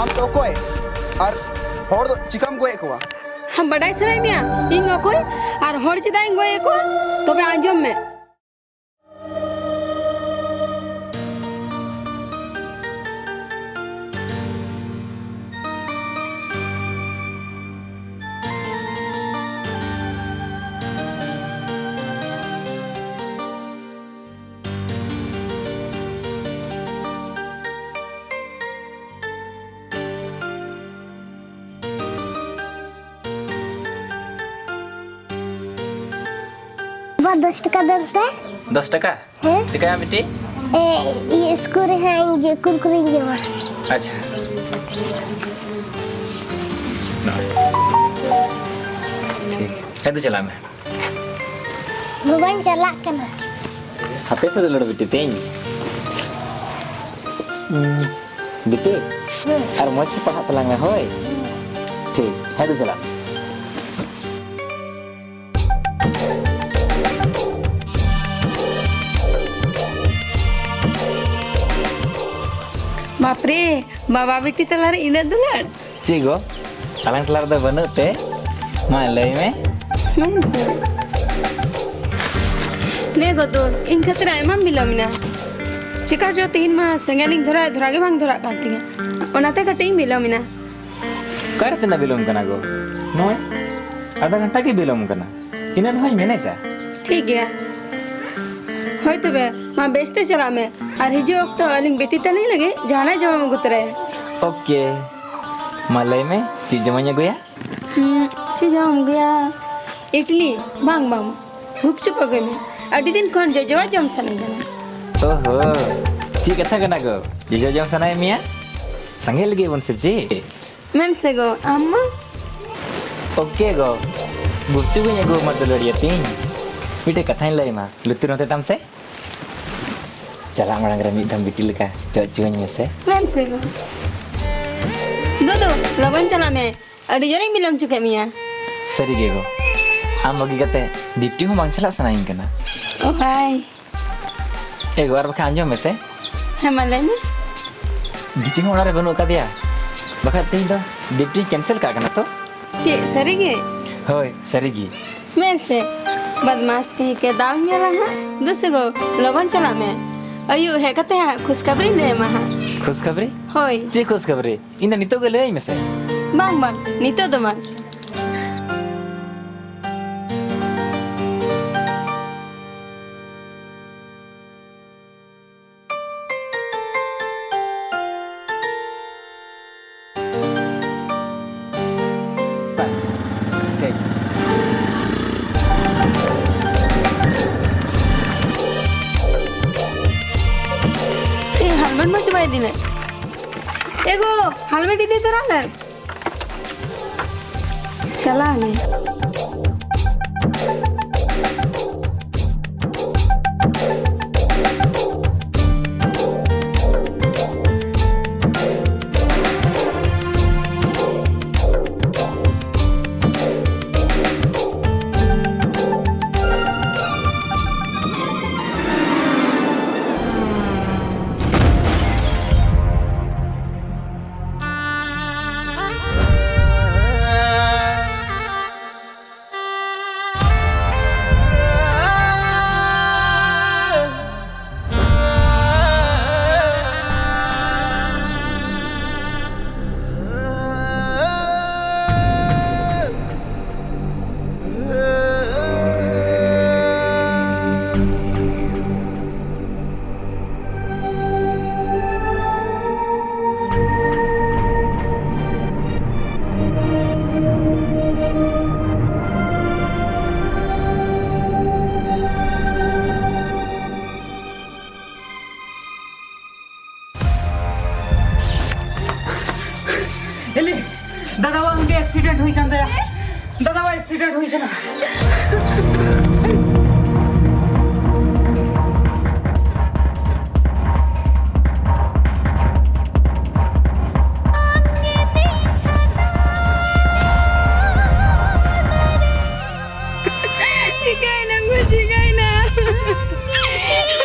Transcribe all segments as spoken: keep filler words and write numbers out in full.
ᱟᱢ ᱫᱚ ᱚᱠᱚᱭ? ᱟᱨ ᱦᱚᱲ ᱫᱚ ᱪᱤᱠᱟᱢ ᱜᱚᱡ ᱮᱫ ᱠᱚᱣᱟ? ᱟᱢ ᱵᱟᱰᱟᱭ ᱥᱟᱱᱟᱭᱮᱫ ᱢᱮᱭᱟ ᱤᱧ ᱚᱠᱚᱭ ᱟᱨ ᱦᱚᱲ ᱪᱮᱫᱟᱜ ᱤᱧ ᱜᱚᱡ ᱮᱫ ᱠᱚᱣᱟ? ᱛᱚᱵᱮ ᱟᱸᱡᱚᱢ ᱢᱮ᱾ ᱵᱟ, ᱫᱚᱥ ᱴᱟᱠᱟ ᱫᱮᱱ ᱥᱮ᱾ ᱫᱚᱥ ᱴᱟᱠᱟ? ᱦᱮᱸ᱾ ᱪᱤᱠᱟᱹᱭᱟ ᱵᱤᱴᱤ? ᱮ, ᱤᱭᱟᱹ, ᱥᱠᱩᱞ ᱨᱮ ᱦᱟᱸᱜ ᱤᱧ ᱡᱚ-, ᱠᱩᱨᱠᱩᱨᱤᱧ ᱡᱚᱢᱟ᱾ ᱟᱪᱪᱷᱟ᱾ ᱴᱷᱤᱠ᱾ ᱦᱮᱸ, ᱫᱩ ᱪᱟᱞᱟᱜ ᱢᱮ᱾ ᱵᱟᱵᱟᱧ ᱪᱟᱞᱟᱜ ᱠᱟᱱᱟ᱾ ᱦᱟᱯᱮ ᱥᱮ ᱫᱩᱞᱟᱹᱲ ᱵᱤᱴᱤ ᱛᱤᱧ᱾ ᱩᱸ, ᱵᱤᱴᱤ, ᱦᱮᱸ᱾ ᱟᱨ ᱢᱚᱡᱽ ᱛᱮ ᱯᱟᱲᱦᱟᱜ ᱛᱟᱞᱟᱝ ᱢᱮ, ᱦᱳᱭ? ᱦᱮᱸ᱾ ᱴᱷᱤᱠ, ᱦᱮᱸ, ᱫᱩ ᱪᱟᱞᱟᱜ ᱢᱮ᱾ ᱵᱟᱯᱨᱮ, ᱵᱟᱵᱟ ᱵᱤᱴᱤ ᱛᱟᱞᱟᱨᱮ ᱤᱱᱟᱹᱜ ᱫᱩᱞᱟᱹᱲ? ᱪᱮᱫ ᱜᱚ? ᱟᱞᱟᱝ ᱛᱟᱞᱟ ᱨᱮᱫᱚ ᱵᱟᱹᱱᱩᱜ ᱛᱮ? ᱢᱟ ᱞᱟᱹᱭ ᱢᱮ᱾ ᱢᱮᱱ ᱥᱮ᱾ ᱞᱟᱹᱭ ᱜᱚ ᱫᱩ, ᱤᱧ ᱠᱷᱟᱹᱛᱤᱨ ᱟᱭᱢᱟᱢ ᱵᱤᱞᱚᱢ ᱮᱱᱟ᱾ ᱪᱮᱠᱟ ᱪᱚ ᱛᱤᱦᱤᱧ ᱢᱟ ᱥᱮᱸᱜᱮᱞ ᱤᱧ ᱫᱷᱚᱨᱟᱣᱮᱫ, ᱫᱷᱚᱨᱟᱣ ᱜᱮ ᱵᱟᱝ ᱫᱷᱚᱨᱟᱜ ᱠᱟᱱ ᱛᱤᱧᱟ᱾ ᱚᱱᱟᱛᱮ ᱠᱟᱹᱴᱤᱡ ᱤᱧ ᱵᱤᱞᱚᱢ ᱮᱱᱟ᱾ ᱚᱠᱟᱨᱮ ᱛᱤᱱᱟᱹᱜ ᱵᱤᱞᱚᱢ ᱠᱟᱱᱟ ᱜᱚ? ᱱᱚᱜᱼᱚᱭ ᱟᱫᱷᱟ ᱜᱷᱚᱱᱴᱟ ᱜᱮ ᱵᱤᱞᱚᱢ ᱠᱟᱱᱟ᱾ ᱤᱱᱟᱹ ᱫᱚ ᱦᱟᱸᱜ ᱤᱧ ᱢᱮᱱᱮᱡᱟ᱾ ᱴᱷᱤᱠ ᱜᱮᱭᱟ᱾ ᱦᱳᱭ ᱛᱚᱵᱮ, ᱢᱟ ᱵᱮᱥᱛᱮ ᱪᱟᱞᱟᱜ ᱢᱮ᱾ ᱟᱨ ᱦᱤᱡᱩᱜ ᱚᱠᱛᱚ ᱟᱹᱞᱤᱧ ᱵᱤᱴᱤ ᱛᱟᱹᱞᱤᱧ ᱞᱟᱹᱜᱤᱫ ᱡᱟᱦᱟᱱᱟᱜ ᱡᱚᱢᱮᱢ ᱟᱹᱜᱩ ᱛᱚᱨᱟᱭᱟ᱾ ᱳᱠᱮ᱾ ᱢᱟ ᱞᱟᱹᱭ ᱢᱮ, ᱪᱮᱫ ᱡᱚᱢᱟᱧ ᱟᱹᱜᱩᱭᱟ? ᱦᱩᱸ, ᱪᱮᱫ ᱡᱚᱢᱮᱢ ᱟᱹᱜᱩᱭᱟ? ᱤᱰᱞᱤ? ᱵᱟᱝ, ᱵᱟᱝ, ᱜᱩᱯᱪᱩᱯ ᱟᱹᱜᱩᱭ ᱢᱮ᱾ ᱟᱹᱰᱤ ᱫᱤᱱ ᱠᱷᱚᱱ ᱡᱚᱡᱚᱣᱟᱜ ᱡᱚᱢ ᱥᱟᱱᱟᱧ ᱠᱟᱱᱟ᱾ ᱳᱦᱳ, ᱪᱮᱫ ᱠᱟᱛᱷᱟ ᱠᱟᱱᱟ ᱜᱚ? ᱡᱚᱡᱚ ᱡᱚᱢ ᱥᱟᱱᱟᱭᱮᱫ ᱢᱮᱭᱟ? ᱥᱟᱸᱜᱮ ᱞᱟᱹᱜᱤᱫ ᱵᱚᱱ ᱥᱮ ᱪᱮᱫ? ᱢᱮᱱ ᱥᱮ ᱜᱚ, ᱟᱢ ᱢᱟ? ᱳᱠᱮ ᱜᱚ, ᱜᱩᱯᱪᱩᱯ ᱤᱧ ᱟᱹᱜᱩ ᱟᱢᱟ ᱫᱩᱞᱟᱹᱲᱤᱭᱟᱹ ᱛᱤᱧ᱾ ᱢᱤᱫᱴᱮᱡ ᱠᱟᱛᱷᱟᱧ ᱞᱟᱹᱭ ᱟᱢᱟ, ᱞᱩᱛᱩᱨ ᱱᱚᱛᱮ ᱛᱟᱢ ᱥᱮ᱾ ᱪᱟᱞᱟᱜ ᱢᱟᱲᱟᱝ ᱨᱮ ᱢᱤᱫ ᱫᱷᱟᱣ ᱵᱤᱴᱤ ᱞᱮᱠᱟ ᱪᱚᱜ ᱪᱩᱣᱟᱹᱧ ᱢᱮᱥᱮ᱾ ᱢᱮᱱ ᱥᱮ ᱜᱚ᱾ ᱫᱩᱫᱩ, ᱞᱚᱜᱚᱱ ᱪᱟᱞᱟᱜ ᱢᱮ, ᱟᱹᱰᱤ ᱡᱳᱨᱤᱧ ᱵᱤᱞᱚᱢ ᱦᱚᱪᱚ ᱠᱮᱫ ᱢᱮᱭᱟ᱾ ᱥᱟᱹᱨᱤ ᱜᱮ ᱜᱚ, ᱟᱢ ᱵᱟᱹᱜᱤ ᱠᱟᱛᱮ ᱰᱤᱯᱴᱤ ᱦᱚᱸ ᱵᱟᱝ ᱪᱟᱞᱟᱜ ᱥᱟᱱᱟᱧ ᱠᱟᱱᱟ᱾ ᱳ ᱦᱟᱭ᱾ ᱮ ᱜᱚ, ᱟᱨ ᱵᱟᱠᱷᱟᱱ ᱟᱸᱡᱚᱢ ᱢᱮᱥᱮ᱾ ᱦᱮᱸ, ᱢᱟ ᱞᱟᱹᱭ ᱢᱮ᱾ ᱵᱤᱴᱤ ᱦᱚᱸ ᱚᱲᱟᱜ ᱨᱮ ᱵᱟᱹᱱᱩᱜ ᱟᱠᱟᱫᱮᱭᱟ᱾ ᱵᱟᱠᱷᱟᱡ ᱛᱮᱦᱮᱧ ᱫᱚ ᱰᱤᱭᱩᱴᱤ ᱠᱮᱱᱥᱮᱞ ᱠᱟᱜ ᱠᱟᱱᱟ ᱛᱚ᱾ ᱪᱮᱫ, ᱥᱟᱹᱨᱤ ᱜᱮ? ᱦᱳᱭ, ᱥᱟᱹᱨᱤ ᱜᱮ᱾ ᱢᱮᱱ ᱥᱮ, ᱵᱟᱫᱢᱟᱥ ᱠᱟᱹᱦᱤ ᱠᱮ ᱫᱟᱞ ᱢᱮ ᱨᱟᱦᱟ᱾ ᱫᱩᱥᱮ ᱜᱚ, ᱞᱚᱜᱚᱱ ᱪᱟᱞᱟᱜ ᱢᱮ᱾ ᱟᱹᱭᱩᱵ ᱦᱮᱡ ᱠᱟᱛᱮ ᱦᱟᱸᱜ ᱠᱷᱩᱥᱠᱷᱟᱵᱽᱨᱤ ᱞᱟᱹᱭ ᱟᱢᱟ ᱦᱟᱸᱜ᱾ ᱠᱷᱩᱥᱠᱷᱟᱵᱽᱨᱤ? ᱦᱳᱭ᱾ ᱪᱮᱫ ᱠᱷᱩᱥᱠᱷᱟᱵᱽᱨᱤ? ᱤᱧ ᱫᱚ ᱱᱤᱛᱚᱜ ᱜᱮ ᱞᱟᱹᱭᱟᱹᱧ ᱢᱮᱥᱮ᱾ ᱵᱟᱝ, ᱵᱟᱝ, ᱱᱤᱛᱚᱜ ᱫᱚ ᱵᱟᱝ᱾ ᱴᱷᱤᱠ᱾ ᱮ, helmet ᱢᱟ ᱪᱟᱵᱟᱭ ᱤᱫᱤ ᱞᱮ᱾ ᱮ ᱜᱚ, helmet ᱤᱫᱤ ᱛᱚᱨᱟ ᱞᱮ᱾ ᱪᱟᱞᱟᱣ ᱮᱱᱟᱭ᱾ ᱮᱞᱤ, ᱫᱟᱫᱟᱣᱟᱜ ᱚᱱᱠᱟ accident ᱦᱩᱭ ᱠᱟᱱ ᱛᱟᱭᱟ᱾ ᱫᱟᱫᱟᱣᱟᱜ accident ᱦᱩᱭ ᱠᱟᱱᱟ᱾ ᱪᱤᱠᱟᱹᱭᱮᱱᱟ ᱜᱳ, ᱪᱤᱠᱟᱹᱭᱮᱱᱟ?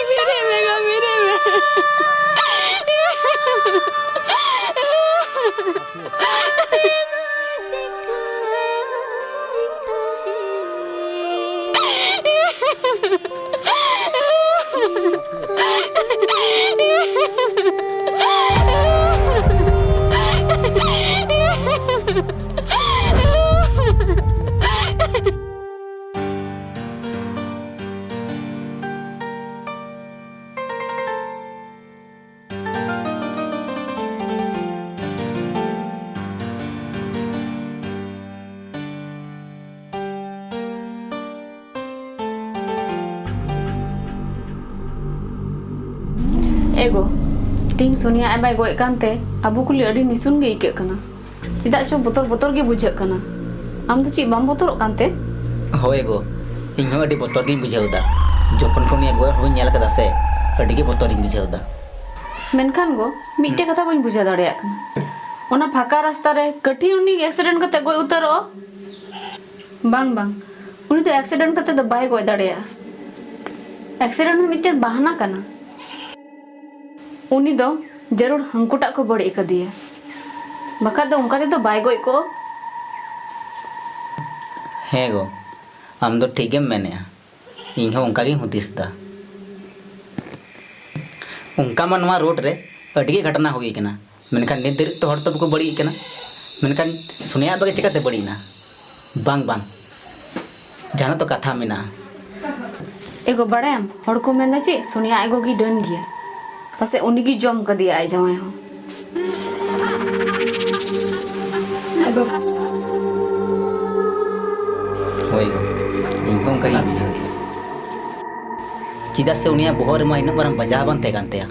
ᱵᱮᱨᱮᱫ ᱢᱮ ᱜᱳ, ᱵᱮᱨᱮᱫ ᱢᱮ᱾ ᱮ ᱜᱚ, ᱛᱤᱦᱤᱧ ᱥᱳᱱᱤᱭᱟ ᱟᱡ ᱵᱟᱭ ᱜᱚᱡ ᱠᱟᱱᱛᱮ ᱟᱵᱚ ᱠᱩᱞᱤ ᱟᱹᱰᱤ ᱱᱤᱥᱩᱱ ᱜᱮ ᱟᱹᱭᱠᱟᱹᱜ ᱠᱟᱱᱟ᱾ ᱪᱮᱫᱟᱜ ᱪᱚ ᱵᱚᱛᱚᱨ ᱵᱚᱛᱚᱨ ᱜᱮ ᱵᱩᱡᱷᱟᱹᱜ ᱠᱟᱱᱟ᱾ ᱟᱢ ᱫᱚ ᱪᱮᱫ ᱵᱟᱢ ᱵᱚᱛᱚᱨᱚᱜ ᱠᱟᱱᱛᱮ? ᱦᱳᱭ ᱜᱚ, ᱤᱧ ᱦᱚᱸ ᱟᱹᱰᱤ ᱵᱚᱛᱚᱨ ᱜᱤᱧ ᱵᱩᱡᱷᱟᱹᱣ ᱮᱫᱟ᱾ ᱡᱚᱠᱷᱚᱱ ᱠᱷᱚᱱ ᱩᱱᱤᱭᱟᱜ ᱜᱚᱡ ᱦᱚᱲᱤᱧ ᱧᱮᱞ ᱠᱟᱫᱟ ᱥᱮ, ᱟᱹᱰᱤ ᱜᱮ ᱵᱚᱛᱚᱨᱤᱧ ᱵᱩᱡᱷᱟᱹᱣ ᱮᱫᱟ᱾ ᱢᱮᱱᱠᱷᱟᱱ ᱜᱚ, ᱢᱤᱫᱴᱮᱡ ᱠᱟᱛᱷᱟ ᱵᱟᱹᱧ ᱵᱩᱡᱷᱟᱹᱣ ᱫᱟᱲᱮᱭᱟᱜ ᱠᱟᱱᱟ᱾ ᱚᱱᱟ ᱯᱷᱟᱸᱠᱟ ᱨᱟᱥᱛᱟ ᱨᱮ ᱠᱟᱹᱴᱤᱡ ᱩᱱᱤ ᱮᱠᱥᱤᱰᱮᱱᱴ ᱠᱟᱛᱮ ᱜᱚᱡ ᱩᱛᱟᱹᱨᱚᱜᱼᱟ? ᱵᱟᱝ, ᱵᱟᱝ, ᱩᱱᱤ ᱫᱚ ᱮᱠᱥᱤᱰᱮᱱᱴ ᱠᱟᱛᱮ ᱫᱚ ᱵᱟᱭ ᱜᱚᱡ ᱫᱟᱲᱮᱭᱟᱜᱼᱟ᱾ ᱮᱠᱥᱤᱰᱮᱱᱴ ᱫᱚ ᱢᱤᱫᱴᱮᱱ ᱵᱟᱦᱟᱱᱟ ᱠᱟᱱᱟ᱾ ᱩᱱᱤ ᱫᱚ ᱡᱟᱹᱨᱩᱲ ᱦᱟᱹᱱᱠᱩᱴᱟᱜ ᱠᱚ ᱵᱟᱹᱲᱤᱡ ᱟᱠᱟᱫᱮᱭᱟ, ᱵᱟᱠᱷᱟᱡ ᱫᱚ ᱚᱱᱠᱟ ᱛᱮᱫᱚ ᱵᱟᱭ ᱜᱚᱡ ᱠᱚᱜᱼᱟ᱾ ᱦᱮᱸ ᱜᱚ, ᱟᱢ ᱫᱚ ᱴᱷᱤᱠ ᱜᱮᱢ ᱢᱮᱱᱮᱜᱼᱟ᱾ ᱤᱧ ᱦᱚᱸ ᱚᱱᱠᱟ ᱜᱤᱧ ᱦᱩᱫᱤᱥ ᱮᱫᱟ᱾ ᱚᱱᱠᱟ ᱢᱟ ᱱᱚᱣᱟ ᱨᱳᱰ ᱨᱮ ᱟᱹᱰᱤ ᱜᱮ ᱜᱷᱚᱴᱚᱱᱟ ᱦᱩᱭ ᱠᱟᱱᱟ, ᱢᱮᱱᱠᱷᱟᱱ ᱱᱤᱛ ᱫᱷᱟᱹᱨᱤᱡ ᱛᱮ ᱦᱚᱲ ᱛᱚ ᱵᱟᱠᱚ ᱵᱟᱹᱲᱤᱡ ᱠᱟᱱᱟ᱾ ᱢᱮᱱᱠᱷᱟᱱ ᱥᱳᱱᱤᱭᱟ ᱟᱡ ᱵᱟᱵᱟ ᱪᱤᱠᱟᱹᱛᱮ ᱵᱟᱹᱲᱤᱡ ᱮᱱᱟ? ᱵᱟᱝ, ᱵᱟᱝ, ᱡᱟᱦᱟᱱᱟᱜ ᱛᱚ ᱠᱟᱛᱷᱟ ᱢᱮᱱᱟᱜᱼᱟ᱾ ᱮ ᱜᱚ, ᱵᱟᱲᱟᱭᱟᱢ, ᱦᱚᱲ ᱠᱚ ᱢᱮᱱᱫᱟ ᱪᱮᱫ, ᱥᱳᱱᱤᱭᱟ ᱟᱡ ᱜᱚ ᱜᱮ ᱰᱟᱹᱱ ᱜᱮᱭᱟ᱾ ᱯᱟᱥᱮᱡ ᱩᱱᱤ ᱜᱮ ᱡᱚᱢ ᱠᱟᱫᱮᱭᱟ ᱟᱡ ᱡᱟᱶᱟᱭ ᱦᱚᱸ᱾ ᱟᱫᱚ ᱦᱳᱭ ᱜᱚ, ᱤᱧ ᱦᱚᱸ ᱚᱱᱠᱟ ᱜᱤᱧ ᱵᱩᱡᱷᱟᱹᱣ ᱠᱮᱫᱟ᱾ ᱪᱮᱫᱟᱜ ᱥᱮ ᱩᱱᱤᱭᱟᱜ ᱵᱚᱦᱚᱜ ᱨᱮᱢᱟ ᱤᱱᱟᱹᱜ ᱢᱟᱨᱟᱝ ᱵᱟᱡᱟᱣ ᱵᱟᱝ ᱛᱟᱦᱮᱸ ᱠᱟᱱ ᱛᱟᱭᱟ᱾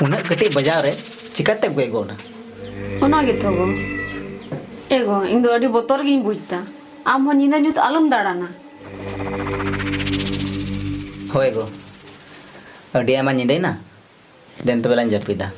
ᱩᱱᱟᱹᱜ ᱠᱟᱹᱴᱤᱡ ᱵᱟᱡᱟᱣ ᱨᱮ ᱪᱤᱠᱟᱛᱮ ᱜᱚᱡ ᱜᱚᱫ ᱮᱱᱟ? ᱚᱱᱟ ᱜᱮᱛᱚ ᱜᱚ᱾ ᱮ ᱜᱚ, ᱤᱧ ᱫᱚ ᱟᱹᱰᱤ ᱵᱚᱛᱚᱨ ᱜᱤᱧ ᱵᱩᱡᱽ ᱮᱫᱟ᱾ ᱟᱢ ᱦᱚᱸ ᱧᱤᱫᱟᱹ ᱧᱩᱛ ᱟᱞᱚᱢ ᱫᱟᱬᱟᱱᱟ᱾ ᱦᱳᱭ ᱜᱚ, ᱟᱹᱰᱤ ᱟᱭᱢᱟ ᱧᱤᱫᱟᱹᱭᱮᱱᱟ᱾ ᱫᱮᱱ ᱛᱚᱵᱮ ᱞᱟᱝ ᱡᱟᱹᱯᱤᱫᱟ᱾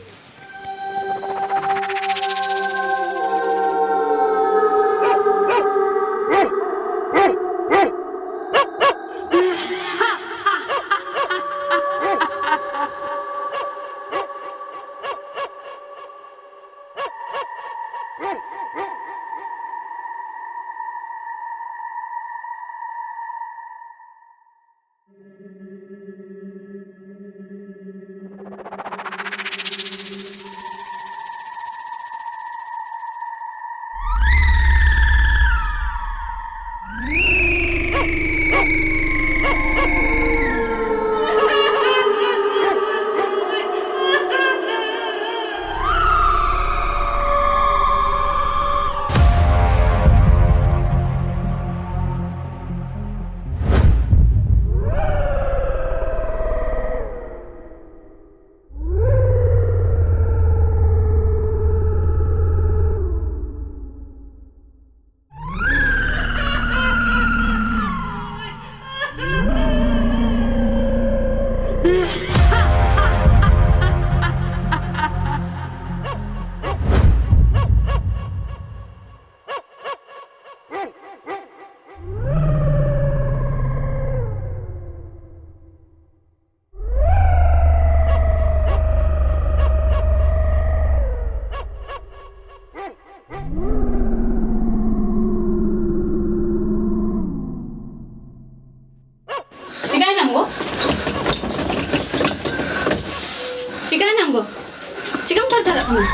ᱪᱤᱠᱟᱭᱱᱟᱢ ᱜᱚ? ᱪᱤᱠᱟᱭᱱᱟᱢ ᱜᱚ? ᱪᱤᱠᱟᱢ ᱛᱷᱟᱨ ᱛᱷᱟᱨᱟᱜ ᱠᱟᱱᱟ?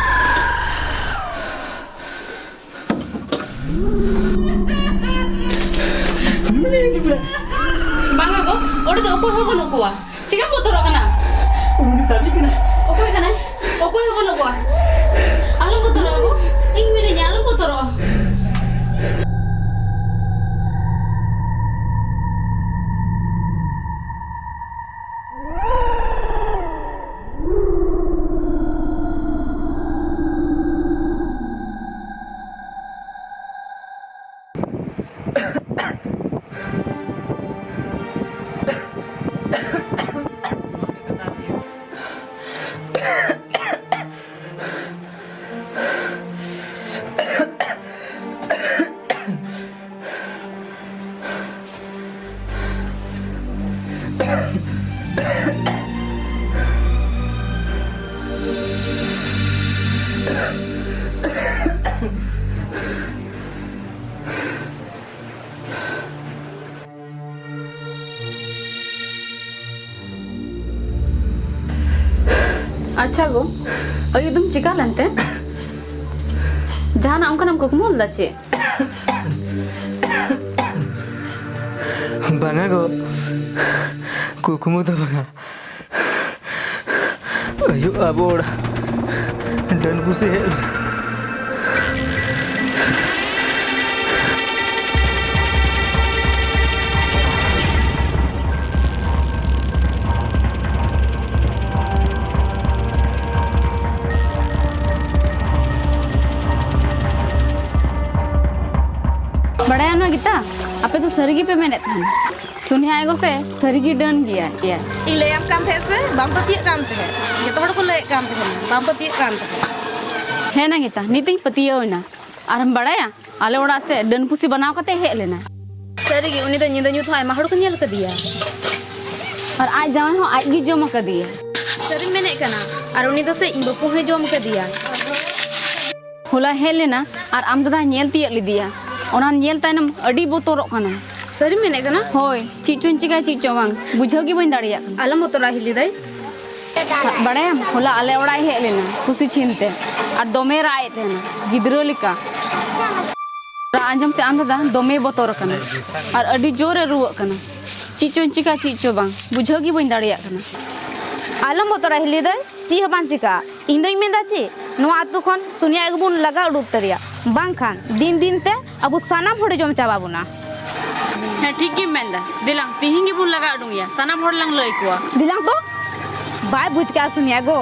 ᱵᱟᱝᱟ ᱜᱚ, ᱚᱸᱰᱮ ᱫᱚ ᱚᱠᱚᱭ ᱦᱚᱸ ᱵᱟᱹᱱᱩᱜ ᱠᱚᱣᱟ᱾ ᱪᱤᱠᱟᱢ ᱵᱚᱛᱚᱨᱚᱜ ᱠᱟᱱᱟ? ᱩᱱᱤ ᱥᱟᱵᱤ ᱠᱟᱱᱟ᱾ ᱚᱠᱚᱭ ᱠᱟᱱᱟᱭ? ᱚᱠᱚᱭ ᱦᱚᱸ ᱵᱟᱹᱱᱩᱜ ᱠᱚᱣᱟ᱾ ᱟᱞᱚᱢ ᱵᱚᱛᱚᱨᱚᱜᱼᱟ ᱜᱚ, ᱤᱧ ᱢᱮᱱᱟᱹᱧᱟ, ᱟᱞᱚᱢ ᱵᱚᱛᱚᱨᱚᱜᱼᱟ᱾ ᱟᱪᱪᱷᱟ ᱜᱚ, ᱟᱹᱭᱩᱵ ᱫᱚᱢ ᱪᱤᱠᱟ ᱞᱮᱱᱛᱮ? ᱡᱟᱦᱟᱱᱟᱜ ᱚᱱᱠᱟᱱᱟᱜ ᱮᱢ ᱠᱩᱠᱢᱩ ᱞᱮᱫᱟ ᱪᱮᱫ? ᱵᱟᱝᱟ ᱜᱚ, ᱠᱩᱠᱢᱩ ᱫᱚ ᱵᱟᱝᱟ᱾ ᱟᱭᱳ ᱟᱵᱚ ᱚᱲᱟᱜ ᱰᱟᱹᱱ ᱯᱩᱥᱤ ᱦᱮᱡ ᱞᱮᱱᱟ᱾ ᱵᱟᱲᱟᱭᱟ ᱱᱚᱣᱟ ᱜᱤᱛᱟ, ᱟᱯᱮ ᱫᱚ ᱥᱟᱹᱨᱤ ᱜᱮᱯᱮ ᱢᱮᱱᱮᱫ ᱛᱟᱦᱮᱱ᱾ ᱥᱩᱱᱤᱭᱟ ᱟᱭᱳ ᱥᱮ ᱥᱟᱹᱨᱤᱜᱮ ᱰᱟᱹᱱ ᱜᱮᱭᱟᱭ, ᱜᱮᱭᱟᱭ᱾ ᱤᱧ ᱞᱟᱹᱭᱟᱢ ᱠᱟᱱ ᱛᱟᱦᱮᱸᱫ ᱥᱮ ᱵᱟᱢ ᱯᱟᱹᱛᱭᱟᱹᱜ ᱠᱟᱱ ᱛᱟᱦᱮᱸᱫ? ᱡᱚᱛᱚ ᱦᱚᱲ ᱠᱚ ᱞᱟᱹᱭᱮᱫ ᱠᱟᱱ ᱛᱟᱦᱮᱸᱫ, ᱵᱟᱢ ᱯᱟᱹᱛᱭᱟᱹᱜ ᱠᱟᱱ ᱛᱟᱦᱮᱸᱫ᱾ ᱦᱮᱸ ᱱᱟᱝᱜᱤᱛᱟ, ᱱᱤᱛᱤᱧ ᱯᱟᱹᱛᱭᱟᱹᱣ ᱮᱱᱟ᱾ ᱟᱨᱮᱢ ᱵᱟᱲᱟᱭᱟ, ᱟᱞᱮ ᱚᱲᱟᱜ ᱥᱮ ᱰᱟᱹᱱ ᱯᱩᱥᱤ ᱵᱟᱱᱟᱣ ᱠᱟᱛᱮ ᱦᱮᱡ ᱞᱮᱱᱟ᱾ ᱥᱟᱹᱨᱤᱜᱮ, ᱩᱱᱤ ᱫᱚ ᱧᱤᱫᱟᱹ ᱧᱩᱛ ᱦᱚᱸ ᱟᱭᱢᱟ ᱦᱚᱲ ᱠᱚ ᱧᱮᱞ ᱠᱟᱫᱮᱭᱟ᱾ ᱟᱨ ᱟᱡ ᱡᱟᱶᱟᱭ ᱦᱚᱸ ᱟᱡ ᱜᱮ ᱡᱚᱢ ᱟᱠᱟᱫᱮᱭᱟ᱾ ᱥᱟᱹᱨᱤᱢ ᱢᱮᱱᱮᱫ ᱠᱟᱱᱟ? ᱟᱨ ᱩᱱᱤ ᱫᱚ ᱥᱮ ᱤᱧ ᱵᱟᱹᱦᱩ ᱦᱚᱸᱭ ᱡᱚᱢ ᱠᱟᱫᱮᱭᱟ᱾ ᱦᱚᱞᱟ ᱦᱮᱡ ᱞᱮᱱᱟ ᱟᱨ ᱟᱢ ᱫᱟᱫᱟ ᱧᱮᱞ ᱛᱤᱭᱟᱹᱜ ᱞᱮᱫᱮᱭᱟ᱾ ᱚᱱᱟ ᱧᱮᱞ ᱛᱟᱭᱱᱚᱢ ᱟᱹᱰᱤ ᱵᱚᱛᱚᱨᱚᱜ ᱠᱟᱱᱟ᱾ ᱥᱟᱹᱨᱤᱢ ᱢᱮᱱᱮᱫ ᱠᱟᱱᱟ? ᱦᱳᱭ, ᱪᱮᱫ ᱪᱚᱧ ᱪᱤᱠᱟᱹᱭᱟ ᱪᱮᱫ ᱪᱚ ᱵᱟᱝ ᱵᱩᱡᱷᱟᱹᱣ ᱜᱮ ᱵᱟᱹᱧ ᱫᱟᱲᱮᱭᱟᱜ ᱠᱟᱱᱟ᱾ ᱟᱞᱚᱢ ᱵᱚᱛᱚᱨᱚᱜᱼᱟ ᱦᱤᱞᱤ ᱫᱟᱹᱭ᱾ ᱵᱟᱲᱟᱭᱟᱢ, ᱦᱚᱞᱟ ᱟᱞᱮ ᱚᱲᱟᱜ ᱮ ᱦᱮᱡ ᱞᱮᱱᱟ ᱠᱩᱥᱤ ᱪᱷᱤᱱ ᱛᱮ, ᱟᱨ ᱫᱚᱢᱮ ᱨᱟᱜ ᱮᱫ ᱛᱟᱦᱮᱱᱟ ᱜᱤᱫᱽᱨᱟᱹ ᱞᱮᱠᱟ᱾ ᱨᱟᱜ ᱟᱸᱡᱚᱢ ᱛᱮ ᱟᱢ ᱫᱟᱫᱟ ᱫᱚᱢᱮ ᱵᱚᱛᱚᱨ ᱟᱠᱟᱱᱟ ᱟᱨ ᱟᱹᱰᱤ ᱡᱳᱨ ᱮ ᱨᱩᱣᱟᱹᱜ ᱠᱟᱱᱟ᱾ ᱪᱮᱫ ᱪᱚᱧ ᱪᱤᱠᱟ ᱪᱮᱫ ᱪᱚ ᱵᱟᱝ ᱵᱩᱡᱷᱟᱹᱣ ᱜᱮ ᱵᱟᱹᱧ ᱫᱟᱲᱮᱭᱟᱜ ᱠᱟᱱᱟ᱾ ᱟᱞᱚᱢ ᱵᱚᱛᱚᱨᱟ ᱦᱤᱞᱤ ᱫᱟᱹᱭ, ᱪᱮᱫ ᱦᱚᱸ ᱵᱟᱝ ᱪᱤᱠᱟᱹᱜᱼᱟ᱾ ᱤᱧ ᱫᱚᱧ ᱢᱮᱱᱫᱟ ᱪᱮᱫ, ᱱᱚᱣᱟ ᱟᱹᱛᱩ ᱠᱷᱚᱱ ᱥᱩᱱᱤᱭᱟ ᱟᱹᱜᱩ ᱵᱚᱱ ᱞᱟᱜᱟ ᱩᱰᱩᱠ ᱩᱛᱟᱹᱨᱮᱭᱟ, ᱵᱟᱝᱠᱷᱟᱱ ᱫᱤᱱ ᱫᱤᱱ ᱛᱮ ᱟᱵᱚ ᱥᱟᱱᱟᱢ ᱦᱚᱲᱮ ᱡᱚᱢ ᱪᱟᱵᱟ ᱵᱚᱱᱟ᱾ ᱦᱮᱸ, ᱴᱷᱤᱠ ᱜᱮᱢ ᱢᱮᱱᱫᱟ᱾ ᱫᱮᱞᱟᱝ, ᱛᱤᱦᱤᱧ ᱜᱮᱵᱚᱱ ᱞᱟᱜᱟ ᱩᱰᱩᱝᱮᱭᱟ, ᱥᱟᱱᱟᱢ ᱦᱚᱲ ᱞᱟᱝ ᱞᱟᱹᱭ ᱠᱚᱣᱟ᱾ ᱫᱮᱞᱟᱝ ᱛᱚ, ᱵᱟᱭ ᱵᱩᱡᱽ ᱠᱟᱜᱼᱟ ᱥᱩᱱᱤᱭᱟ ᱜᱚ᱾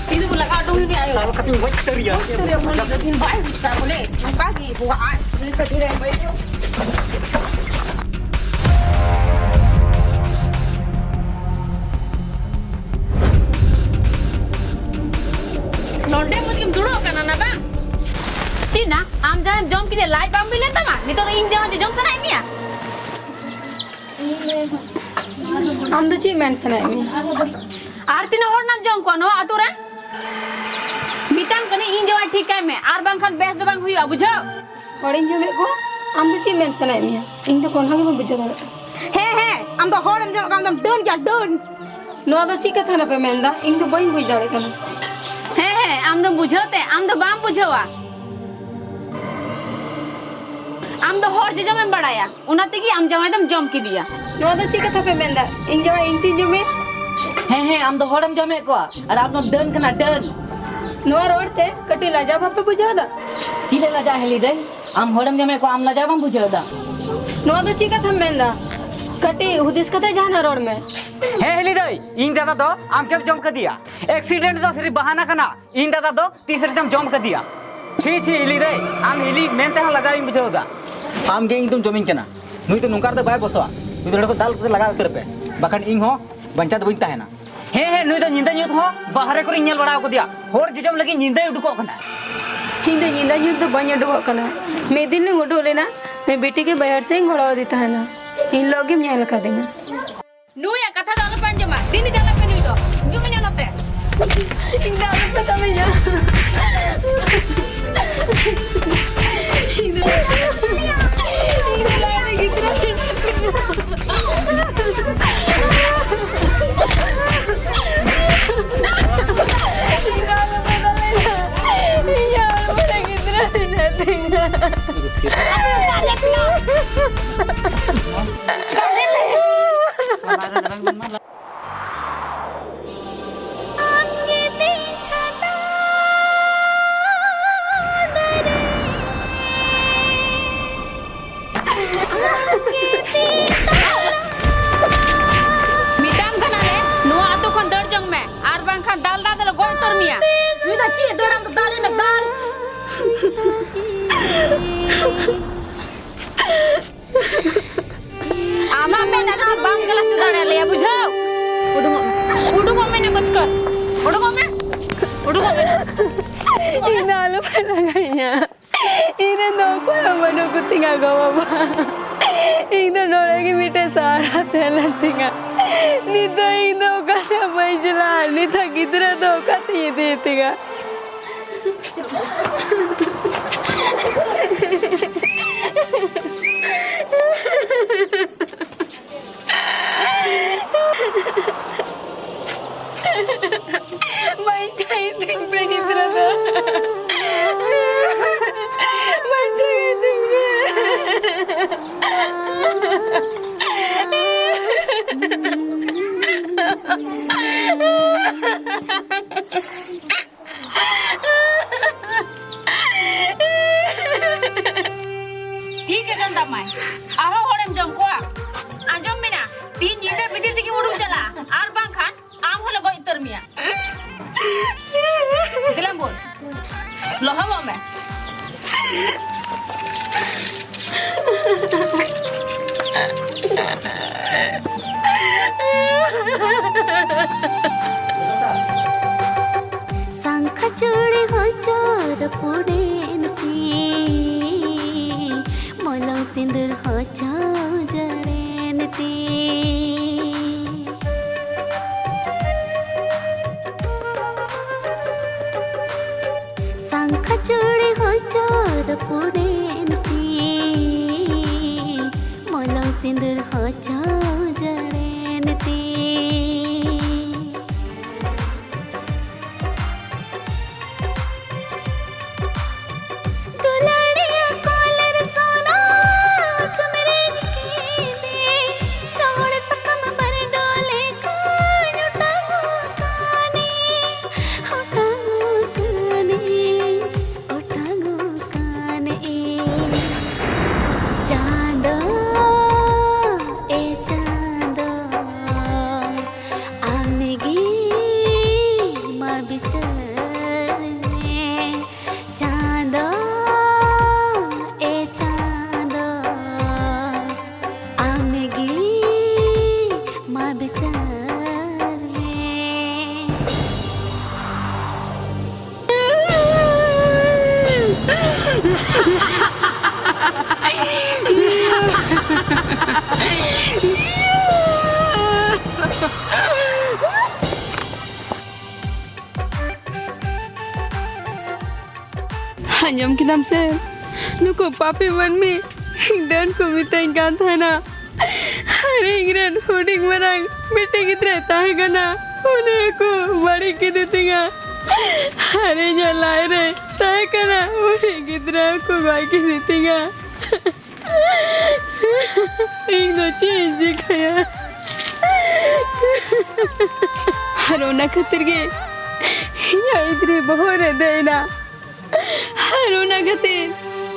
ᱛᱤ ᱫᱚ ᱞᱟᱜᱟᱣ ᱦᱚᱴᱚ ᱟᱹᱧ ᱢᱮ, ᱟᱭᱳ᱾ ᱫᱟᱞ ᱠᱟᱛᱮᱧ ᱜᱚᱡ ᱩᱛᱟᱹᱨᱮᱭᱟ᱾ ᱜᱚᱡ ᱩᱛᱟᱹᱨᱮᱭᱟ, ᱵᱚᱞᱮ ᱫᱚ ᱛᱤᱦᱤᱧ ᱵᱟᱭ ᱵᱩᱡᱽ ᱠᱟᱜ ᱵᱚᱞᱮ᱾ ᱱᱚᱝᱠᱟ ᱜᱮ ᱵᱚᱦᱚᱜ ᱟᱡ ᱯᱩᱞᱤᱥ ᱟᱹᱰᱤ ᱨᱮ ᱵᱟᱹᱭ ᱫᱚ᱾ ᱱᱚᱰᱮ ᱢᱚᱡᱽ ᱜᱮᱢ ᱫᱩᱲᱩᱵ ᱟᱠᱟᱱᱟ ᱱᱟ ᱵᱟᱝ? ᱪᱮᱫ ᱱᱟ? ᱟᱢ ᱡᱟᱦᱟᱸᱭᱮᱢ ᱡᱚᱢ ᱠᱮᱫᱮᱭᱟ, ᱞᱟᱡ ᱵᱟᱝ ᱵᱤ ᱞᱮᱱ ᱛᱟᱢᱟ? ᱱᱤᱛᱚᱜ ᱫᱚ ᱤᱧ ᱡᱟᱦᱟᱸ ᱡᱚᱢ ᱥᱟᱱᱟᱭᱮᱫ ᱢᱮᱭᱟ? ᱟᱢ ᱫᱚ ᱪᱮᱫ ᱢᱮᱱ ᱥᱟᱱᱟᱭᱮᱫ ᱢᱮᱭᱟ? ᱟᱨ ᱛᱤᱱᱟᱹᱜ ᱦᱚᱲ ᱱᱟᱢ ᱡᱚᱢ ᱠᱚᱣᱟ ᱱᱚᱣᱟ ᱟᱹᱛᱩ ᱨᱮ? ᱢᱮᱛᱟᱢ ᱠᱟᱹᱱᱟᱹᱧ, ᱤᱧ ᱡᱟᱶᱟᱭ ᱴᱷᱤᱠ ᱠᱟᱭ ᱢᱮ, ᱟᱨ ᱵᱟᱝᱠᱷᱟᱱ ᱵᱮᱥ ᱫᱚ ᱵᱟᱝ ᱦᱩᱭᱩᱜᱼᱟ, ᱵᱩᱡᱷᱟᱹᱣ? ᱦᱚᱲᱤᱧ ᱡᱚᱢᱮᱫ ᱠᱚᱣᱟ? ᱟᱢ ᱫᱚ ᱪᱮᱫ ᱢᱮᱱ ᱥᱟᱱᱟᱭᱮᱫ ᱢᱮᱭᱟ? ᱤᱧ ᱫᱚ ᱠᱚᱱᱦᱟ ᱜᱮ ᱵᱟᱹᱧ ᱵᱩᱡᱷᱟᱹᱣ ᱫᱟᱲᱮᱭᱟᱜ ᱠᱟᱱᱟ᱾ ᱦᱮᱸ, ᱦᱮᱸ, ᱟᱢ ᱫᱚ ᱦᱚᱲᱮᱢ ᱡᱚᱢᱮᱫ ᱠᱚᱣᱟ, ᱟᱢ ᱫᱚᱢ ᱰᱟᱹᱱ ᱜᱮᱭᱟ, ᱰᱟᱹᱱ᱾ ᱱᱚᱣᱟ ᱫᱚ ᱪᱮᱫ ᱠᱟᱛᱷᱟ ᱱᱟᱯᱮ ᱢᱮᱱᱫᱟ? ᱤᱧ ᱫᱚ ᱵᱟᱹᱧ ᱵᱩᱡᱽ ᱫᱟᱲᱮᱭᱟᱜ ᱠᱟᱱᱟ᱾ ᱦᱮᱸ, ᱦᱮᱸ, ᱟᱢ ᱫᱚᱢ ᱵᱩᱡᱷᱟᱹᱣ ᱛᱮ ᱟᱢ ᱫᱚ ᱵᱟᱢ ᱵᱩᱡᱷᱟᱹᱣᱟ᱾ ᱟᱢ ᱫᱚ ᱦᱚᱲ ᱡᱚᱡᱚᱢᱮᱢ ᱵᱟᱲᱟᱭᱟ, ᱚᱱᱟ ᱛᱮᱜᱮ ᱟᱢ ᱡᱟᱶᱟᱭ ᱫᱚᱢ ᱡᱚᱢ ᱠᱮᱫᱮᱭᱟ᱾ ᱱᱚᱣᱟ ᱫᱚ ᱪᱮᱫ ᱠᱟᱛᱷᱟ ᱯᱮ ᱢᱮᱱᱫᱟ? ᱤᱧ ᱡᱟᱶᱟᱭ ᱤᱧ ᱛᱤᱧ ᱡᱚᱢᱮᱭᱟ? ᱦᱮᱸ, ᱦᱮᱸ, ᱟᱢ ᱫᱚ ᱦᱚᱲᱮᱢ ᱡᱚᱢᱮᱫ ᱠᱚᱣᱟ ᱟᱨ ᱟᱢ ᱫᱚᱢ ᱰᱟᱹᱱ ᱠᱟᱱᱟ, ᱰᱟᱹᱱ᱾ ᱱᱚᱣᱟ ᱨᱚᱲ ᱛᱮ ᱠᱟᱹᱴᱤᱡ ᱞᱟᱡᱟᱣ ᱵᱷᱟᱵᱽ ᱯᱮ ᱵᱩᱡᱷᱟᱹᱣ ᱮᱫᱟ? ᱪᱤᱞᱤ ᱞᱟᱡᱟᱣ, ᱦᱤᱞᱤ ᱫᱟᱹᱭ? ᱟᱢ ᱦᱚᱲᱮᱢ ᱡᱚᱢᱮᱫ ᱠᱚᱣᱟ, ᱟᱢ ᱞᱟᱡᱟᱣ ᱵᱟᱢ ᱵᱩᱡᱷᱟᱹᱣ ᱮᱫᱟ? ᱱᱚᱣᱟ ᱫᱚ ᱪᱮᱫ ᱠᱟᱛᱷᱟᱢ ᱢᱮᱱᱫᱟ? ᱠᱟᱹᱴᱤᱡ ᱦᱩᱫᱤᱥ ᱠᱟᱛᱮ ᱡᱟᱦᱟᱱᱟᱜ ᱨᱚᱲ ᱢᱮ᱾ ᱦᱮᱸ, ᱦᱤᱞᱤ ᱫᱟᱹᱭ, ᱤᱧ ᱫᱟᱫᱟ ᱫᱚ ᱟᱢ ᱜᱮᱢ ᱡᱚᱢ ᱠᱟᱫᱮᱭᱟ᱾ ᱮᱠᱥᱤᱰᱮᱱᱴ ᱫᱚ ᱥᱟᱹᱨᱤ ᱵᱟᱦᱟᱱᱟ ᱠᱟᱱᱟ᱾ ᱤᱧ ᱫᱟᱫᱟ ᱫᱚ ᱛᱤᱥ ᱨᱮᱪᱚᱢ ᱡᱚᱢ ᱠᱟᱫᱮᱭᱟ᱾ ᱪᱷᱤ, ᱪᱷᱤ, ᱦᱤᱞᱤ ᱫᱟᱹᱭ, ᱟᱢ ᱦᱤᱞᱤ ᱢᱮᱱ ᱛᱮᱦᱚᱸ ᱞᱟᱡᱟᱣ ᱤᱧ ᱵᱩᱡᱷᱟᱹᱣ ᱮᱫᱟ᱾ ᱟᱢ ᱜᱮ ᱤᱧ ᱫᱚᱢ ᱡᱚᱢᱤᱧ ᱠᱟᱱᱟ᱾ ᱱᱩᱭ ᱫᱚ ᱱᱚᱝᱠᱟ ᱨᱮᱫᱚ ᱵᱟᱭ ᱵᱚᱥᱚᱜᱼᱟ᱾ ᱱᱩᱭ ᱫᱚ ᱱᱚᱰᱮ ᱠᱷᱚᱱ ᱫᱟᱞ ᱠᱟᱛᱮ ᱞᱟᱜᱟ ᱩᱛᱟᱹᱨ ᱯᱮ, ᱵᱟᱠᱷᱟᱱ ᱤᱧ ᱦᱚᱸ ᱵᱟᱧᱪᱟᱣ ᱫᱚ ᱵᱟᱹᱧ ᱛᱟᱦᱮᱱᱟ᱾ ᱦᱮᱸ, ᱦᱮᱸ, ᱱᱩᱭ ᱫᱚ ᱧᱤᱫᱟᱹ ᱧᱩᱛ ᱦᱚᱸ ᱵᱟᱦᱨᱮ ᱠᱚᱨᱮᱧ ᱧᱮᱞ ᱵᱟᱲᱟ ᱟᱠᱟᱫᱮᱭᱟ᱾ ᱦᱚᱲ ᱡᱚᱡᱚᱢ ᱞᱟᱹᱜᱤᱫ ᱧᱤᱫᱟᱹᱭ ᱩᱰᱩᱠᱚᱜ ᱠᱟᱱᱟ᱾ ᱤᱧ ᱫᱚ ᱧᱤᱫᱟᱹ ᱧᱩᱛ ᱫᱚ ᱵᱟᱹᱧ ᱩᱰᱩᱠᱚᱜ ᱠᱟᱱᱟ᱾ ᱢᱤᱫ ᱫᱤᱱ ᱞᱤᱧ ᱩᱰᱩᱠ ᱞᱮᱱᱟ, ᱢᱤᱫ ᱵᱤᱴᱤ ᱜᱮ ᱵᱟᱹᱭᱦᱟᱹᱲ ᱥᱮᱫ ᱤᱧ ᱜᱚᱲᱚ ᱟᱫᱮ ᱛᱟᱦᱮᱱᱟ᱾ ᱤᱧ ᱞᱚᱜ ᱜᱮᱢ ᱧᱮᱞ ᱟᱠᱟᱫᱤᱧᱟ᱾ ᱱᱩᱭᱟᱜ ᱠᱟᱛᱷᱟ ᱫᱚ ᱟᱞᱚᱯᱮ ᱟᱸᱡᱚᱢᱟ᱾ ᱫᱤᱱ ᱤᱫᱤ ᱟᱞᱚᱯᱮ ᱱᱩᱭ ᱫᱚ᱾ ᱦᱤᱡᱩᱜ ᱢᱮ ᱱᱚᱛᱮ᱾ ᱤᱧ ᱫᱚ ᱟᱞᱚᱯᱮ ᱠᱟᱹᱢᱤᱧᱟ᱾ ᱤᱧ ᱫᱚ, ᱤᱧ ᱫᱚ ᱟᱞᱮ ᱜᱤᱫᱽᱨᱟᱹ ᱢᱮᱱᱟᱜ ᱛᱤᱧᱟ᱾ ᱤᱧ ᱫᱚ ᱟᱞᱚᱯᱮ ᱠᱟᱹᱢᱤᱧᱟ᱾ ᱤᱧ ᱦᱚᱲᱢᱚ ᱨᱮ ᱜᱤᱫᱽᱨᱟᱹ ᱢᱮᱱᱟᱜ ᱛᱤᱧᱟ᱾ ᱢᱮᱛᱟᱢ ᱠᱟᱱᱟᱞᱮ, ᱱᱚᱣᱟ ᱟᱹᱛᱩ ᱠᱷᱚᱱ ᱫᱟᱹᱲ ᱡᱚᱝ ᱢᱮ, ᱟᱨ ᱵᱟᱝᱠᱷᱟᱱ ᱫᱟᱞ ᱫᱟᱞ ᱛᱮᱞᱮ ᱜᱚᱡ ᱩᱛᱟᱹᱨ ᱢᱮᱭᱟ᱾ ᱱᱩᱭ ᱫᱚ ᱪᱮᱫ ᱫᱟᱹᱲᱟᱢ ᱫᱚ, ᱫᱟᱞᱮ ᱢᱮ, ᱫᱟᱞ᱾ ᱟᱢᱟᱜ ᱢᱮᱫ ᱟᱹᱰᱤ ᱵᱟᱢ ᱜᱮᱞᱟ ᱦᱚᱪᱚ ᱫᱟᱲᱮᱭᱟᱞᱮᱭᱟ, ᱵᱩᱡᱷᱟᱹᱣ? ᱩᱰᱩᱝᱚᱜ ᱢᱮ, ᱩᱰᱩᱝᱚᱜ ᱢᱮ ᱱᱤᱛᱚᱜ ᱠᱷᱚᱱ᱾ ᱩᱰᱩᱝᱚᱜ ᱢᱮ, ᱩᱰᱩᱝᱚᱜ ᱢᱮ᱾ ᱤᱧ ᱫᱚ ᱟᱞᱚᱯᱮ ᱞᱟᱜᱟᱭᱤᱧᱟ᱾ ᱤᱧ ᱨᱮᱱ ᱫᱚ ᱚᱠᱚᱭ ᱦᱚᱸ ᱵᱟᱹᱱᱩᱜ ᱠᱚᱛᱤᱧᱟ ᱜᱚ ᱵᱟᱵᱟ᱾ ᱤᱧ ᱫᱚ ᱱᱚᱰᱮ ᱜᱮ ᱢᱤᱫᱴᱮᱱ ᱥᱟᱦᱟᱨᱟ ᱛᱟᱦᱮᱸ ᱞᱮᱱ ᱛᱤᱧᱟ᱾ ᱱᱤᱛ ᱫᱚ ᱤᱧ ᱫᱚ ᱚᱠᱟ ᱨᱮᱦᱚᱸ ᱵᱟᱹᱧ ᱪᱟᱞᱟᱜᱼᱟ᱾ ᱱᱤᱛ ᱦᱚᱸ ᱜᱤᱫᱽᱨᱟᱹ ᱫᱚ ᱚᱠᱟᱛᱤᱧ ᱤᱫᱤᱭᱮ ᱛᱤᱧᱟ? ᱵᱟᱧᱪᱟᱣ ᱤᱫᱤᱧ ᱯᱮ ᱜᱤᱫᱽᱨᱟᱹ ᱫᱚ᱾ ᱵᱟᱧᱪᱟᱣ ᱤᱫᱤᱧ ᱯᱮ᱾ ᱴᱷᱤᱠ ᱟᱠᱟᱱ ᱛᱟᱢᱟᱭ, ᱟᱨᱦᱚᱸ ᱦᱚᱲᱮᱢ ᱡᱚᱢ ᱠᱚᱣᱟ᱾ ᱟᱸᱡᱚᱢ ᱢᱮᱱᱟ, ᱛᱤᱦᱤᱧ ᱧᱤᱫᱟᱹ ᱵᱷᱤᱛᱤᱨ ᱛᱮᱜᱮᱢ ᱩᱰᱩᱠ ᱪᱟᱞᱟᱜᱼᱟ, ᱟᱨ ᱵᱟᱝᱠᱷᱟᱱ ᱟᱢ ᱦᱚᱸᱞᱮ ᱜᱚᱡ ᱩᱛᱟᱹᱨ ᱢᱮᱭᱟ᱾ ᱫᱮᱞᱟᱢ ᱵᱚᱞ, ᱞᱚᱦᱚᱢᱚᱜ ᱢᱮ᱾ ᱥᱟᱝᱠᱷᱟ ᱪᱩᱲᱤ ᱦᱚᱸ ᱪᱚᱨ ᱯᱩᱲᱮᱱ ᱛᱤᱧ, ᱢᱚᱞᱚᱝ ᱥᱤᱸᱫᱩᱨ ᱦᱚᱸ ᱪᱚ ᱡᱟᱲᱮᱱ ᱛᱤᱧ᱾ ᱥᱟᱝᱠᱷᱟ ᱪᱩᱲᱤ ᱦᱚᱸ ᱪᱚᱨ ᱯᱩᱲᱮᱱ ᱛᱤᱧ, ᱢᱚᱞᱚᱝ ᱥᱤᱸᱫᱩᱨ ᱦᱚᱸ ᱪᱚ ᱡᱟᱲᱮᱱ ᱛᱤᱧ᱾ ᱫᱩᱞᱟᱹᱲᱤᱭᱟᱹ ᱠᱚᱞᱮᱨ ᱥᱳᱱᱟ ᱪᱩᱢᱨᱤᱧ ᱠᱮᱫᱮ, ᱨᱚᱦᱚᱲ ᱥᱟᱠᱟᱢ ᱵᱟᱨᱰᱚ ᱞᱮᱠᱟᱧ ᱚᱴᱟᱝᱚᱜ ᱠᱟᱱᱤᱧ, ᱚᱴᱟᱝᱚᱜ ᱠᱟᱱᱤᱧ, ᱚᱴᱟᱝᱚᱜ ᱠᱟᱱᱤᱧ᱾ ᱪᱟᱸᱫᱚ, ᱮ ᱪᱟᱸᱫᱚ, ᱟᱢᱜᱮ ᱢᱟ ᱵᱤᱪᱟᱹᱨ ᱢᱮ᱾ ᱪᱟᱸᱫᱚ, ᱮ ᱪᱟᱸᱫᱚ, ᱟᱢᱜᱮ ᱢᱟ ᱵᱤᱪᱟᱹᱨ ᱢᱮ᱾ ᱟᱸᱡᱚᱢ ᱠᱮᱫᱟᱢ ᱥᱮ? ᱱᱩᱠᱩ ᱯᱟᱯᱤ ᱢᱟᱹᱱᱢᱤ ᱰᱟᱹᱱ ᱠᱚ ᱢᱮᱛᱟᱹᱧ ᱠᱟᱱ ᱛᱟᱦᱮᱱᱟ᱾ ᱟᱨ ᱤᱧ ᱨᱮᱱ ᱦᱩᱰᱤᱧ ᱢᱟᱨᱟᱝ ᱢᱤᱫᱴᱮᱱ ᱜᱤᱫᱽᱨᱟᱹᱭ ᱛᱟᱦᱮᱸ ᱠᱟᱱᱟ, ᱩᱱᱤ ᱠᱚ ᱵᱟᱹᱲᱤᱡ ᱠᱮᱫᱮ ᱛᱤᱧᱟ᱾ ᱟᱨ ᱤᱧᱟᱹᱜ ᱞᱟᱡ ᱨᱮ ᱛᱟᱦᱮᱸ ᱠᱟᱱᱟ, ᱩᱱᱤ ᱜᱤᱫᱽᱨᱟᱹ ᱠᱚ ᱜᱚᱡ ᱠᱮᱫᱮ ᱛᱤᱧᱟ᱾ ᱤᱧ ᱫᱚ ᱪᱮᱫ ᱤᱧ ᱪᱤᱠᱟᱹᱭᱟ? ᱟᱨ ᱚᱱᱟ ᱠᱷᱟᱹᱛᱤᱨ ᱜᱮ ᱤᱧᱟᱹᱜ ᱤᱫᱽᱨᱤ ᱵᱚᱦᱚᱜ ᱨᱮ ᱫᱮᱡ ᱮᱱᱟ᱾ ᱟᱨ ᱚᱱᱟ ᱠᱷᱟᱹᱛᱤᱨ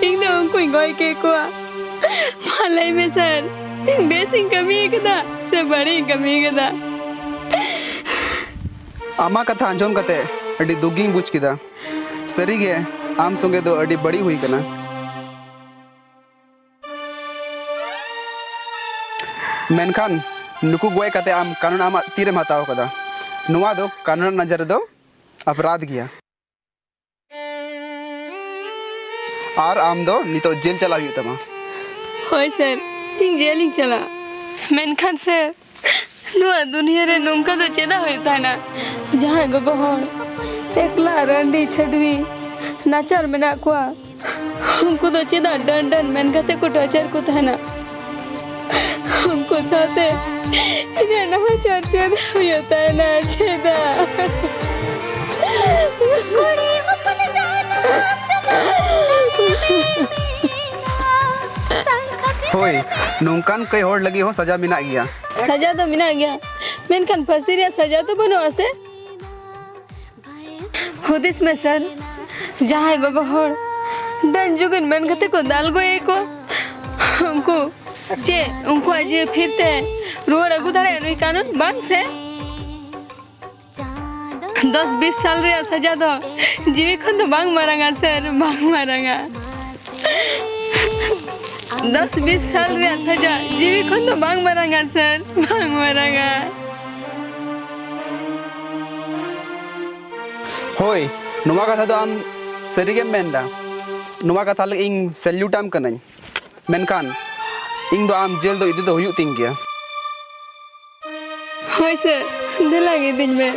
ᱤᱧ ᱫᱚ ᱩᱱᱠᱩᱧ ᱜᱚᱡ ᱠᱮᱫ ᱠᱚᱣᱟ᱾ ᱢᱟ ᱞᱟᱹᱭ ᱢᱮ ᱥᱟᱨ, ᱤᱧ ᱵᱮᱥ ᱤᱧ ᱠᱟᱹᱢᱤ ᱟᱠᱟᱫᱟ ᱥᱮ ᱵᱟᱹᱲᱤᱡ ᱤᱧ ᱠᱟᱹᱢᱤ ᱟᱠᱟᱫᱟ? ᱟᱢᱟᱜ ᱠᱟᱛᱷᱟ ᱟᱸᱡᱚᱢ ᱠᱟᱛᱮ ᱟᱹᱰᱤ ᱫᱩᱠ ᱜᱤᱧ ᱵᱩᱡᱽ ᱠᱮᱫᱟ᱾ ᱥᱟᱹᱨᱤᱜᱮ, ᱟᱢ ᱥᱚᱸᱜᱮ ᱫᱚ ᱟᱹᱰᱤ ᱵᱟᱹᱲᱤᱡ ᱦᱩᱭ ᱠᱟᱱᱟ᱾ ᱢᱮᱱᱠᱷᱟᱱ ᱱᱩᱠᱩ ᱜᱚᱡ ᱠᱟᱛᱮ ᱟᱢ ᱠᱟᱹᱱᱩᱱ ᱟᱢᱟᱜ ᱛᱤᱨᱮᱢ ᱦᱟᱛᱟᱣ ᱠᱟᱫᱟ᱾ ᱱᱚᱣᱟ ᱫᱚ ᱠᱟᱹᱱᱩᱱ ᱟᱜ ᱱᱚᱡᱚᱨ ᱨᱮᱫᱚ ᱚᱯᱨᱟᱫᱷ ᱜᱮᱭᱟ᱾ ᱟᱨ ᱟᱢ ᱫᱚ ᱱᱤᱛᱚᱜ ᱡᱮᱞ ᱪᱟᱞᱟᱜ ᱦᱩᱭᱩᱜ ᱛᱟᱢᱟ᱾ ᱦᱳᱭ ᱥᱟᱨ, ᱤᱧ ᱡᱮᱞ ᱤᱧ ᱪᱟᱞᱟᱜᱼᱟ᱾ ᱢᱮᱱᱠᱷᱟᱱ ᱥᱟᱨ, ᱱᱚᱣᱟ ᱫᱩᱱᱤᱭᱟᱹ ᱨᱮ ᱱᱚᱝᱠᱟ ᱫᱚ ᱪᱮᱫᱟᱜ ᱦᱩᱭᱩᱜ ᱛᱟᱦᱮᱱᱟ? ᱡᱟᱦᱟᱸᱭ ᱜᱚᱜᱚ ᱦᱚᱲ ᱮᱠᱞᱟ ᱨᱟᱺᱰᱤ ᱪᱷᱟᱹᱰᱣᱤ ᱱᱟᱪᱟᱨ ᱢᱮᱱᱟᱜ ᱠᱚᱣᱟ, ᱩᱱᱠᱩ ᱫᱚ ᱪᱮᱫᱟᱜ ᱰᱟᱹᱱ ᱰᱟᱹᱱ ᱢᱮᱱ ᱠᱟᱛᱮ ᱠᱚ ᱴᱚᱨᱪᱟᱨ ᱠᱚ ᱛᱟᱦᱮᱱᱟ? ᱩᱱᱠᱩ ᱥᱟᱶᱛᱮ ᱤᱧᱟᱹᱜ ᱱᱟᱦᱟᱪᱟᱨ ᱪᱮᱫ ᱦᱩᱭᱩᱜ ᱛᱟᱦᱮᱱᱟ? ᱪᱮᱫᱟᱜ? ᱠᱩᱲᱤ ᱦᱚᱯᱚᱱ ᱡᱟᱱᱟᱢ ᱡᱟᱱᱟᱢ ᱡᱟᱱᱟᱢ ᱦᱳᱭ, ᱱᱚᱝᱠᱟᱱ ᱠᱟᱹᱭ ᱦᱚᱲ ᱞᱟᱹᱜᱤᱫ ᱦᱚᱸ ᱥᱟᱡᱟ ᱢᱮᱱᱟᱜ ᱜᱮᱭᱟ᱾ ᱥᱟᱡᱟ ᱫᱚ ᱢᱮᱱᱟᱜ ᱜᱮᱭᱟ, ᱢᱮᱱᱠᱷᱟᱱ ᱯᱷᱟᱹᱥᱤ ᱨᱮᱭᱟᱜ ᱥᱟᱡᱟ ᱫᱚ ᱵᱟᱹᱱᱩᱜᱼᱟ ᱥᱮ? ᱦᱩᱫᱤᱥ ᱢᱮ ᱥᱟᱨ, ᱡᱟᱦᱟᱸᱭ ᱜᱚᱜᱚ ᱦᱚᱲ ᱰᱟᱹᱱ ᱡᱩᱜᱤᱱ ᱢᱮᱱ ᱠᱟᱛᱮ ᱠᱚ ᱫᱟᱞ ᱜᱚᱡ ᱮᱫ ᱠᱚᱣᱟ, ᱩᱱᱠᱩ ᱪᱮᱫ ᱩᱱᱠᱩᱣᱟᱜ ᱡᱤᱣᱤ ᱯᱷᱤᱨ ᱛᱮ ᱨᱩᱣᱟᱹᱲ ᱟᱹᱜᱩ ᱫᱟᱲᱮᱭᱟᱜᱼᱟ ᱱᱩᱭ ᱠᱟᱹᱱᱩᱱ? ᱵᱟᱝ ᱥᱮ? ᱫᱚᱥ ᱵᱤᱥ ᱥᱟᱞ ᱨᱮᱭᱟᱜ ᱥᱟᱡᱟ ᱫᱚ ᱡᱤᱣᱤ ᱠᱷᱚᱱ ᱫᱚ ᱵᱟᱝ ᱢᱟᱨᱟᱝᱟ ᱥᱟᱨ, ᱵᱟᱝ ᱢᱟᱨᱟᱝᱟ᱾ ᱫᱚᱥ ᱵᱤᱥ ᱥᱟᱞ ᱨᱮᱭᱟᱜ ᱥᱟᱡᱟ ᱡᱤᱣᱤ ᱠᱷᱚᱱ ᱫᱚ ᱵᱟᱝ ᱢᱟᱨᱟᱝᱟ ᱥᱟᱨ, ᱵᱟᱝ ᱢᱟᱨᱟᱝᱟ᱾ ᱦᱳᱭ, ᱱᱚᱣᱟ ᱠᱟᱛᱷᱟ ᱫᱚ ᱟᱢ ᱥᱟᱹᱨᱤᱜᱮᱢ ᱢᱮᱱᱫᱟ᱾ ᱱᱚᱣᱟ ᱠᱟᱛᱷᱟ ᱞᱟᱹᱜᱤᱫ ᱤᱧ ᱥᱮᱞᱭᱩᱴ ᱟᱢ ᱠᱟᱹᱱᱟᱹᱧ᱾ ᱢᱮᱱᱠᱷᱟᱱ ᱤᱧ ᱫᱚ ᱟᱢ ᱡᱮᱞ ᱫᱚ ᱤᱫᱤ ᱫᱚ ᱦᱩᱭᱩᱜ ᱛᱤᱧ ᱜᱮᱭᱟ᱾ ᱦᱳᱭ ᱥᱟᱨ, ᱫᱮᱞᱟ ᱤᱫᱤᱧ ᱢᱮ᱾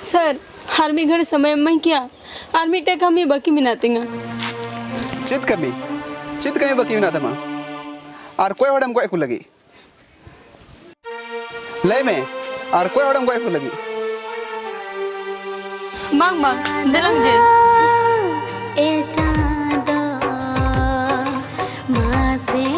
ᱥᱟᱨ, ᱟᱨ ᱢᱤᱫ ᱜᱷᱟᱹᱲᱤ ᱥᱚᱢᱚᱭ ᱮᱢ ᱤᱢᱟᱹᱧ ᱠᱮᱭᱟ? ᱟᱨ ᱢᱤᱫᱴᱮᱡ ᱠᱟᱹᱢᱤ ᱵᱟᱹᱠᱤ ᱢᱮᱱᱟᱜ ᱛᱤᱧᱟ᱾ ᱪᱮᱫ ᱠᱟᱹᱢᱤ? ᱪᱮᱫ ᱠᱟᱹᱢᱤ ᱵᱟᱹᱠᱤ ᱢᱮᱱᱟᱜ ᱛᱟᱢᱟ? ᱟᱨ ᱚᱠᱚᱭ ᱦᱚᱲᱮᱢ ᱜᱚᱡ ᱠᱚ ᱞᱟᱹᱜᱤᱫ? ᱞᱟᱹᱭ ᱢᱮ, ᱟᱨ ᱚᱠᱚᱭ ᱦᱚᱲᱮᱢ ᱜᱚᱡ ᱠᱚ ᱞᱟᱹᱜᱤᱫ? ᱵᱟᱝ, ᱵᱟᱝ, ᱫᱮᱞᱟᱝ ᱡᱮ᱾ ᱮ ᱪᱟᱸᱫᱚ ᱥᱮ